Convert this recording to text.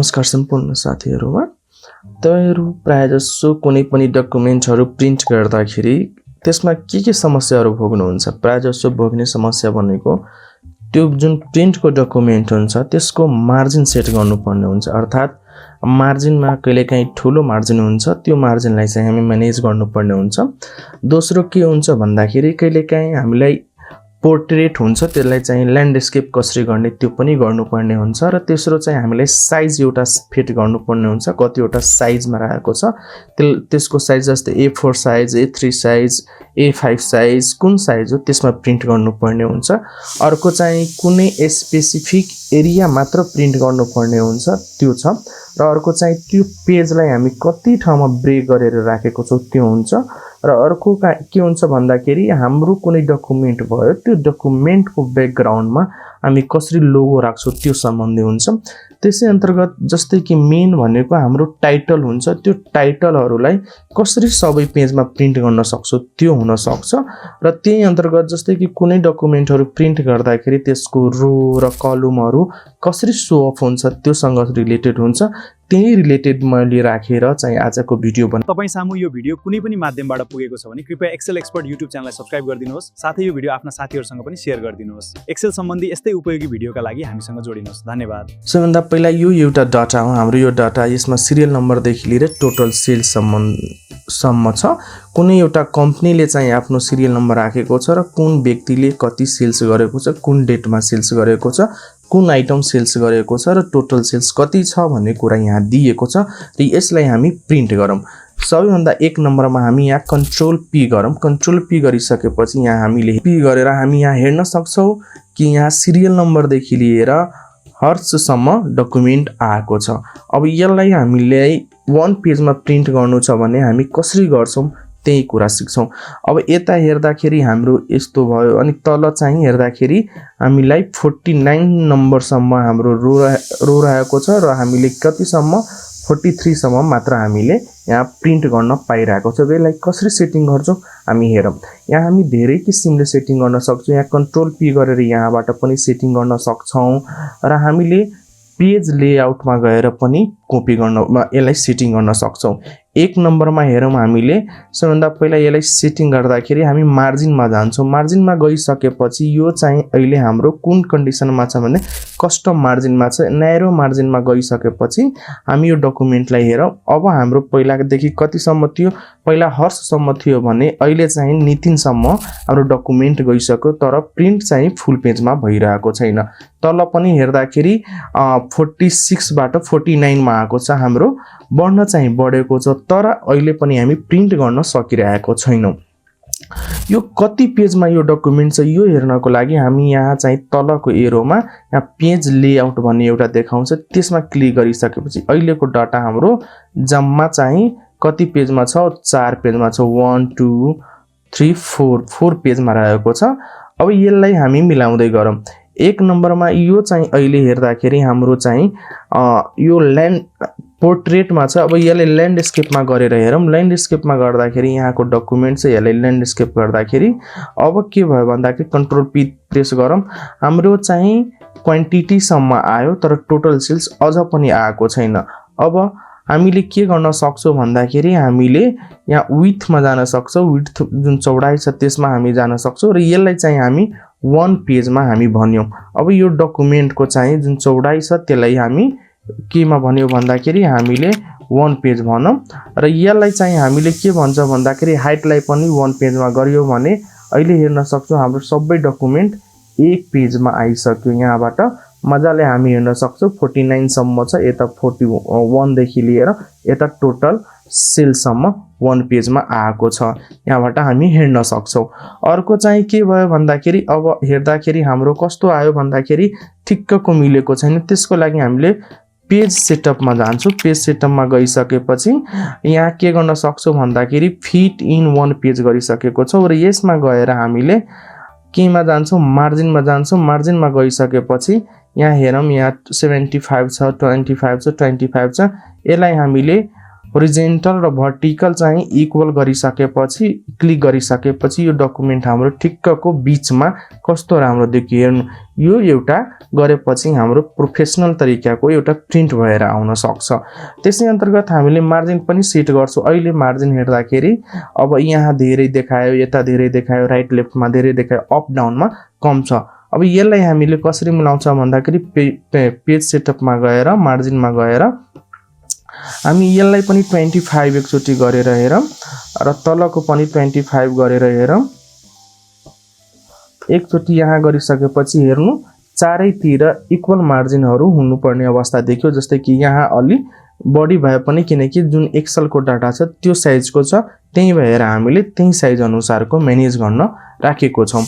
नमस्कार सम्पूर्ण साथीहरुमा तपाईहरु प्रायजसो कुनै पनि डकुमेन्टहरु प्रिन्ट गर्दाखेरि त्यसमा के समस्याहरु भोग्नुहुन्छ। प्रायजसो भोग्ने समस्या भनेको त्यो जुन प्रिन्टको डकुमेन्ट हुन्छ त्यसको मार्जिन सेट गर्नुपर्ने हुन्छ। अर्थात मार्जिनमा कहिलेकाहीँ ठूलो मार्जिन हुन्छ, त्यो मार्जिनलाई चाहिँ हामी म्यानेज गर्नुपर्ने हुन्छ। दोस्रो के हुन्छ भन्दाखेरि कहिलेकाहीँ हामीलाई पोर्ट्रेट हुन्छ, त्यसलाई चाहिँ ल्यान्डस्केप कसरी गर्ने त्यो पनि गर्नुपर्ने हुन्छ। र तेस्रो चाहिँ हामीलाई साइज एउटा फिट गर्नुपर्ने हुन्छ, कतिवटा साइजमा राखेको छ त्यसको साइज जस्तै A4 size, A3 size, A5 size कुन साइज हो त्यसमा प्रिन्ट गर्नुपर्ने हुन्छ। अर्को चाहिँ कुनै स्पेसिफिक एरिया मात्र प्रिन्ट गर्नुपर्ने हुन्छ त्यो छ। र अर्को चाहिँ त्यो पेजलाई हामी कति ठाउँमा ब्रेक गरेर राखेको छौं त्यो हुन्छ। र अर्को के हुन्छ भन्दाखेरि हाम्रो कुनै डकुमेन्ट भयो त्यो डकुमेन्टको ब्याकग्राउन्डमा हामी कसरी लोगो राख्छौं त्यो सम्बन्धी हुन्छ। त्यसै अन्तर्गत जस्तै कि मेन भनेको हाम्रो टाइटल हुन्छ, त्यो टाइटलहरुलाई कसरी सबै पेजमा प्रिन्ट गर्न सक्छौं त्यो हुन सक्छ। र त्यही अन्तर्गत जस्तै कि कुनै डकुमेन्टहरु प्रिन्ट गर्दाखेरि त्यसको रो र कलमहरु कसरी शो अफ हुन्छ त्योसँग रिलेटेड हुन्छ। त्यही रिलेटेड मैले राखेर चाहिँ आजको भिडियो बना। तपाई सामु यो भिडियो कुनै पनि माध्यमबाट पुगेको छ भने कृपया एक्सेल एक्सपर्ट युट्युब च्यानललाई सब्स्क्राइब गरिदिनुहोस्, साथै यो भिडियो आफ्ना साथीहरुसँग पनि शेयर गरिदिनुहोस्। एक्सेल सम्बन्धी यस्तै उपयोगी भिडियोका लागि हामीसँग जोडिनुहोस्। धन्यवाद। सबैभन्दा पहिला यो एउटा डाटा हो, हाम्रो यो डाटा यसमा सिरियल नम्बरदेखि लिएर टोटल सेल्स सम्म छ। कुनै एउटा कम्पनीले चाहिँ आफ्नो सिरियल नम्बर राखेको छ र कुन व्यक्तिले कति सेल्स गरेको छ, कुन डेटमा सेल्स गरेको छ, कुन आइटम सेल्स गरेको छ र टोटल सेल्स कति छ भन्ने कुरा यहाँ दिएको छ। र यसलाई हामी प्रिन्ट गरौँ। सबैभन्दा एक नम्बरमा हामी यहाँ कन्ट्रोल पी गरौँ। कन्ट्रोल पी गरिसकेपछि यहाँ हामीले पी गरेर हामी यहाँ हेर्न सक्छौं कि यहाँ सिरियल नम्बरदेखि लिएर हर्षसम्म डकुमेन्ट आएको छ। अब यसलाई हामीले 1 पेजमा प्रिन्ट गर्नु छ भने हामी कसरी गर्छौं त्यही कुरा सिक्छौं। अब यता हेर्दाखेरि हाम्रो यस्तो भयो, अनि तल चाहिँ हेर्दाखेरि हामीलाई 49 नम्बरसम्म हाम्रो रो रहेको छ र हामीले कतिसम्म 43 सम्म मात्र हामीले यहाँ प्रिन्ट गर्न पाइरहेको छ। यसलाई कसरी सेटिङ गर्छौं हामी हेरौं। यहाँ हामी धेरै किसिमले सेटिङ गर्न सक्छौं। यहाँ कन्ट्रोल पी गरेर यहाँबाट पनि सेटिङ गर्न सक्छौं र हामीले पेज लेआउटमा गएर पनि कपी गर्न यसलाई सेटिङ गर्न सक्छौं। एक नम्बरमा हेरौं हामीले सबैभन्दा पहिला यसलाई सेटिङ गर्दाखेरि हामी मार्जिनमा जान्छौं। मार्जिनमा गइसकेपछि यो चाहिँ अहिले हाम्रो कुन कन्डिसनमा छ भने कस्टम मार्जिनमा छ। न्यारो मार्जिनमा गइसकेपछि हामी यो डकुमेन्टलाई हेरौं। अब हाम्रो पहिलादेखि कतिसम्म थियो, पहिला हर्षसम्म थियो भने अहिले चाहिँ नितिनसम्म हाम्रो डकुमेन्ट गइसक्यो, तर प्रिन्ट चाहिँ फुल पेजमा भइरहेको छैन। तल पनि हेर्दाखेरि 46 बाट 49 मा आएको छ, हाम्रो बढ्न चाहिँ बढेको छ, तर अहिले पनि हामी प्रिन्ट गर्न सकिरहेको छैनौं। यो कति पेजमा यो डकुमेन्ट छ यो हेर्नको लागि हामी यहाँ चाहिँ तलको एरोमा यहाँ पेज लेआउट भन्ने एउटा देखाउँछ, त्यसमा क्लिक गरिसकेपछि अहिलेको डाटा हाम्रो जम्मा चाहिँ कति पेजमा छ, 4 पेजमा छ। 1 2 3 4 पेजमा रहेको छ। अब यसलाई हामी मिलाउँदै गरौँ। एक नम्बरमा यो चाहिँ अहिले हेर्दाखेरि हाम्रो चाहिँ यो ल्यान्ड पोर्ट्रेटमा छ। अब यसले ल्यान्डस्केपमा गरेर हेरौँ। ल्यान्डस्केपमा गर्दाखेरि यहाँको डकुमेन्ट छ, यसले ल्यान्डस्केप गर्दाखेरि अब के भयो भन्दाखेरि कन्ट्रोल पी प्रेस गरौँ। हाम्रो चाहिँ क्वान्टिटी सम्म आयो तर टोटल सेल्स अझ पनि आएको छैन। अब हामीले के गर्न सक्छौं भन्दाखेरि हामीले यहाँ विड्थमा जान सक्छौं। विड्थ जुन चौडाइ छ त्यसमा हामी जान सक्छौं र यसलाई चाहिँ हामी 1 पेजमा हामी भन्यौं। अब यो डकुमेन्टको चाहिँ जुन चौडाइ छ त्यसलाई हामी केमा भन्यौ भन्दाखेरि हामीले 1 पेज भनौं। र यसलाई चाहिँ हामीले के भन्छ भन्दाखेरि हाइटलाई पनि 1 पेजमा गरियो भने अहिले हेर्न सक्छौं हाम्रो सबै डकुमेन्ट 1 पेजमा आइसक्यो। यहाँबाट मजाले हामी हेर्न सक्छौं 49 सम्म छ, यता 41 देखि लिएर यता टोटल सेलसम्म 1 पेजमा आएको छ। यहाँबाट हामी हेर्न सक्छौं। अर्को चाहिँ के भयो भन्दाखेरि अब हेर्दाखेरि हाम्रो कस्तो आयो भन्दाखेरि ठिक्कको मिलेको छैन। त्यसको लागि हामीले पेज सेटअपमा जान्छौं। पेज सेटअपमा गइसकेपछि यहाँ के गर्न सक्छौं भन्दाखेरि फिट इन 1 पेज गरिसकेको छौं र यसमा गएर हामीले केमा जान्छौं, मार्जिनमा जान्छौं। मार्जिनमा गइसकेपछि यहाँ हेरौँ, यहाँ 75 छ, 25 छ, 25 छ। यसलाई हामीले होरिजेन्टल र भर्टिकल चाहिँ इक्वल गरिसकेपछि क्लिक गरिसकेपछि यो डकुमेन्ट हाम्रो ठिक्कको बीचमा कस्तो राम्रो देखियो हेर्नु। यो एउटा गरेपछि हाम्रो प्रोफेसनल तरिकाको एउटा प्रिन्ट भएर आउन सक्छ। त्यसै अन्तर्गत हामीले मार्जिन पनि सेट गर्छौँ। अहिले मार्जिन हेर्दाखेरि अब यहाँ धेरै देखायो, यता धेरै देखायो, राइट लेफ्टमा धेरै देखायो, अप डाउनमा कम छ। अब यसलाई हामीले कसरी मिलाउँछ भन्दाखेरि पेज सेटअपमा गएर मार्जिनमा गएर हामी यसलाई पनि 25 एकचोटि गरेर हेरौँ र तलको पनि 25 गरेर हेरौँ। एकचोटि यहाँ गरिसकेपछि हेर्नु चारैतिर इक्वल मार्जिनहरू हुनुपर्ने अवस्था देखियो। जस्तै कि यहाँ अलि बढी भए पनि किनकि जुन एक्सेलको डाटा छ त्यो साइजको छ, त्यही भएर हामीले त्यही साइज अनुसारको म्यानेज गर्न राखेको छौँ।